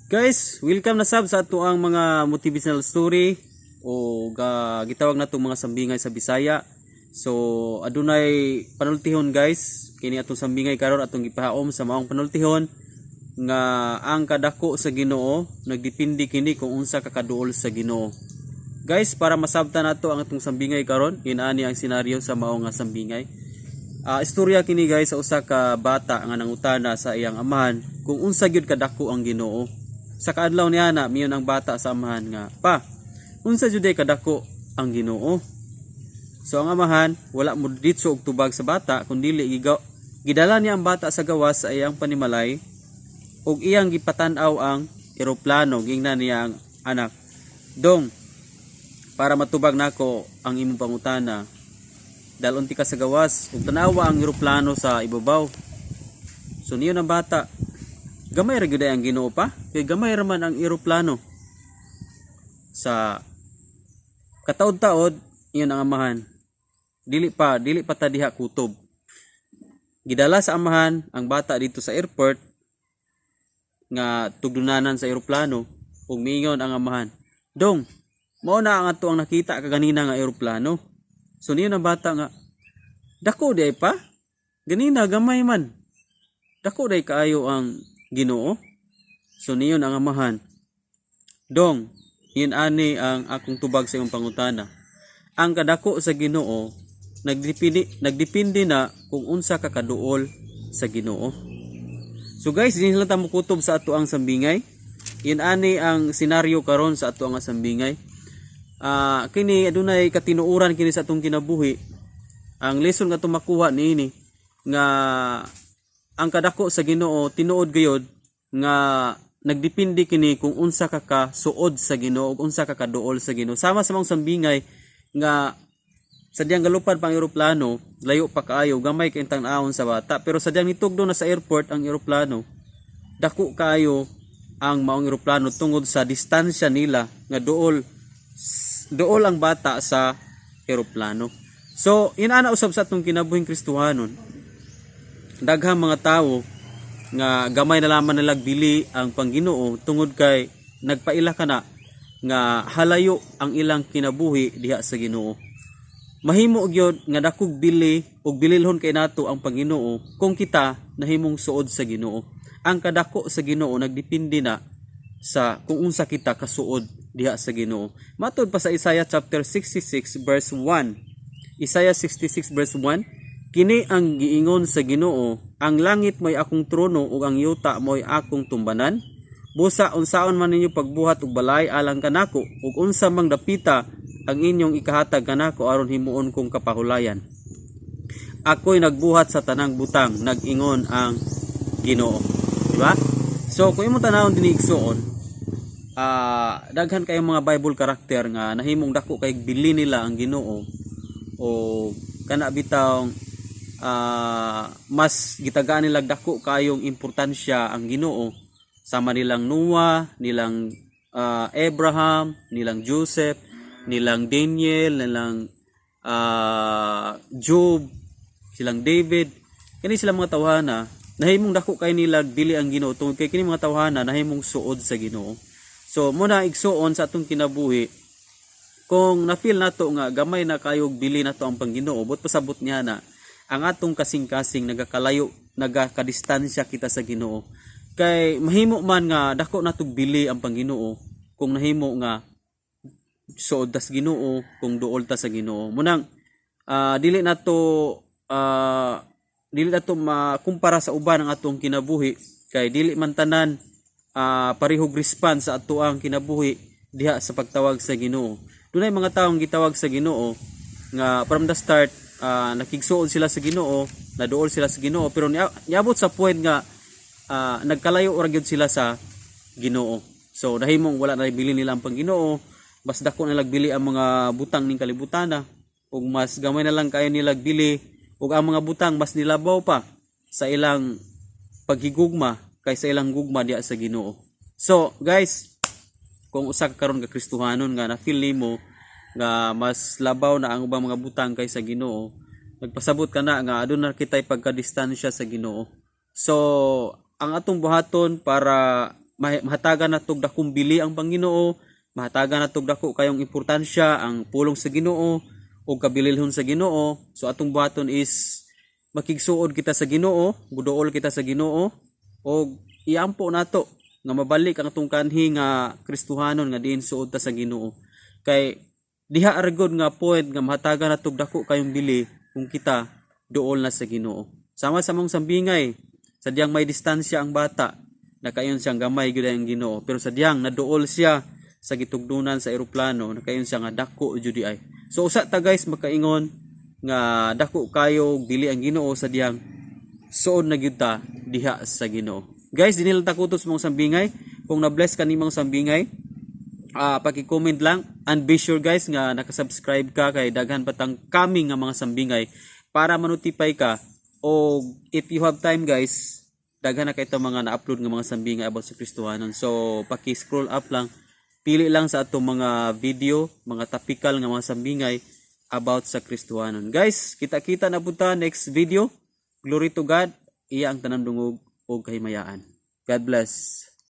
Guys, welcome na sab sa ato ang mga motivational story o ga, gitawag nato mga sambingay sa Bisaya. So adunay panultihon, guys, kini atong sambingay karon atong gipahaom sa maong panultihon nga ang kadako sa Ginoo nagdepende kini kung unsa ka kaduol sa Ginoo. Guys, para masabtan nato ang atong sambingay karon, inaani ang senaryo sa maong nga sambingay. Istorya kini, guys, sa usa ka bata nga nangutana sa iyang amahan kung unsa gyud kadako ang Ginoo. Sa kaadlaw niya na miingon ang bata sa amahan nga, "Pa, unsa jud ay kadako ang Ginoo?" So ang amahan wala mo ditso og tubag sa bata kun dili gidala niya ang bata sa gawas sa iyang panimalay ug iyang gipatan-aw ang eroplano. Gingnan niya ang anak, "Dong, para matubag nako ang imong pangutana, dalon tika sa gawas ug tanawa ang eroplano sa ibabaw." So niingon ang bata, "Gamay ra gyud ay ang Ginoo, pa, kay gamay ra man ang eroplano." Sa kataod-taod, ingon ang amahan, "Dili pa, dili pa ta diha kutob." Gidala sa amahan ang bata dito sa airport nga tugdunanan sa eroplano ug miingon ang amahan, "Dong, mao na ang ato ang nakita kaganina nga eroplano." So niingon ang bata nga, "Dako diay, pa, ganina gamay man. Dako diay kaayo ang Ginoo." So niingon ang amahan, "Dong, yin ani ang akong tubag sa imong pangutana. Ang kadako sa Ginoo nagdepende na kung unsa ka kaduol sa Ginoo." So guys, dinhi lang ta mokutob sa ato ang sambingay. Yin ani ang senaryo karon sa ato ang sambingay. Kini adunay katinuoran kini sa atong kinabuhi. Ang lesson nga atong makuha niini nga ang kadako sa Ginoo tinuod gayod nga nagdepende kini kung unsa ka ka suod sa Ginoo ug unsa ka kaduol sa Ginoo. Sama sa mga sambingay nga sadyang galupad pang eroplano, layo pa kaayo, gamay kay tan-awon sa bata. Pero sadyang nitugdo na sa airport ang eroplano, dako kaayo ang maong eroplano tungod sa distansya nila nga duol duol ang bata sa eroplano. So, inana usab sa atong kinabuhing Kristohanon. Daghang mga tawo nga gamay na lamang nila bili ang pangginoo tungod kay nagpaila kana nga halayo ang ilang kinabuhi diha sa Ginoo. Mahimo gyud nga dakog bili ug bililhon kay nato ang Panginoon kung kita nahimong suod sa Ginoo. Ang kadako sa Ginoo nagdepende na sa kung unsa kita kasuod diha sa Ginoo. Matod pa sa Isaiah chapter 66 verse 1. Isaiah 66 verse 1, "Kini ang giingon sa Ginoo, ang langit mo'y akong trono ug ang yuta mo'y akong tumbanan. Busa unsaon man ninyo pagbuhat og balay alang kanako ug unsa mang dapita ang inyong ikahatag kanako aron himuon kong kapahulayan. Ako'y nagbuhat sa tanang butang, nag-ingon ang Ginoo." Di ba? So kung imong tanawon dinhi, igsuon, daghan kayong mga Bible character nga nahimong dako kay bili nila ang Ginoo o kana bitaw mas gitagaan nila dako kayong importansya ang Ginoo, sama nilang Noah, nilang Abraham, nilang Joseph, nilang Daniel, nilang Job, silang David. Kani sila mga tawhana nahimong dako kay nila bili ang Ginoo tungod kay kini mga tawhana nahimong suod sa Ginoo. So muna, igsuon, sa atong kinabuhi, kung na-feel nato nga gamay na kayog bili nato ang Panginoon, but pasabot niya na ang atong kasing-kasing nagakalayo, nagakadistansya kita sa Ginoo. Kay mahimo man nga dako natog bili ang Panginoon kung nahimo nga suod ta sa Ginoo, kung duol ta sa Ginoo. Munang dili nato makumpara sa uban ang atong kinabuhi kay dili man tanan parehog response sa ato ang kinabuhi diha sa pagtawag sa Ginoo. Dunay mga taong gitawag sa Ginoo nga from the start nakigsuod sila sa Ginoo, naduol sila sa Ginoo, pero niabot sa point nga nagkalayo ra gyud sila sa Ginoo. So nahimong wala na bili nila ang Panginoon, mas dako na bili ang mga butang ning kalibutana ug mas gamay na lang kayo nila bili ug ang mga butang mas nilabaw pa sa ilang paghigugma kaysa ilang gugma diha sa Ginoo. So guys, kung usa ka karon ka Kristohanon nga na feel nimo nga mas labaw na ang ubang mga butang kaysa Ginoo, nagpasabot ka na nga aduna kitay pagkadistansya sa Ginoo. So ang atong buhaton para mahatagan natog dakong bili ang Panginoon, mahatagan natog dako kayong importansya ang pulong sa Ginoo o kabililhon sa Ginoo. So atong buhaton is makigsuod kita sa Ginoo, guduol kita sa Ginoo o iampo nato nga mabalik ang atong kanhi nga Kristohanon nga diin suod ta sa Ginoo. Kay diha ra gud nga point nga mahatagan natog dako kayong bili kung kita duol na sa Ginoo. Sama sa mong sambingay, sadyang may distansya ang bata, nakaingon siyang gamay gyud ang Ginoo, pero sadyang naduol siya sa gitugdunan sa eroplano, nakaingon siya nga dako jud ay. So usa ta, guys, makaingon nga dako kayo dili ang Ginoo sadyang suod na gyud ta diha sa Ginoo. Guys, dinhi lang ta kutob sa mong sambingay. Kung na-bless ka nimang sambingay, paki-comment lang and be sure, guys, nga naka-subscribe ka kay daghan pa tang coming nga mga sambingay para ma-notify ka. O if you have time, guys, daghan na kay mga na-upload nga mga sambingay about sa Kristohanon. So paki-scroll up lang, pili lang sa atong mga video, mga topical nga mga sambingay about sa Kristohanon. Guys, kita-kita na pud ta next video. Glory to God. Iya ang tanang dungog og kahimayaan. God bless.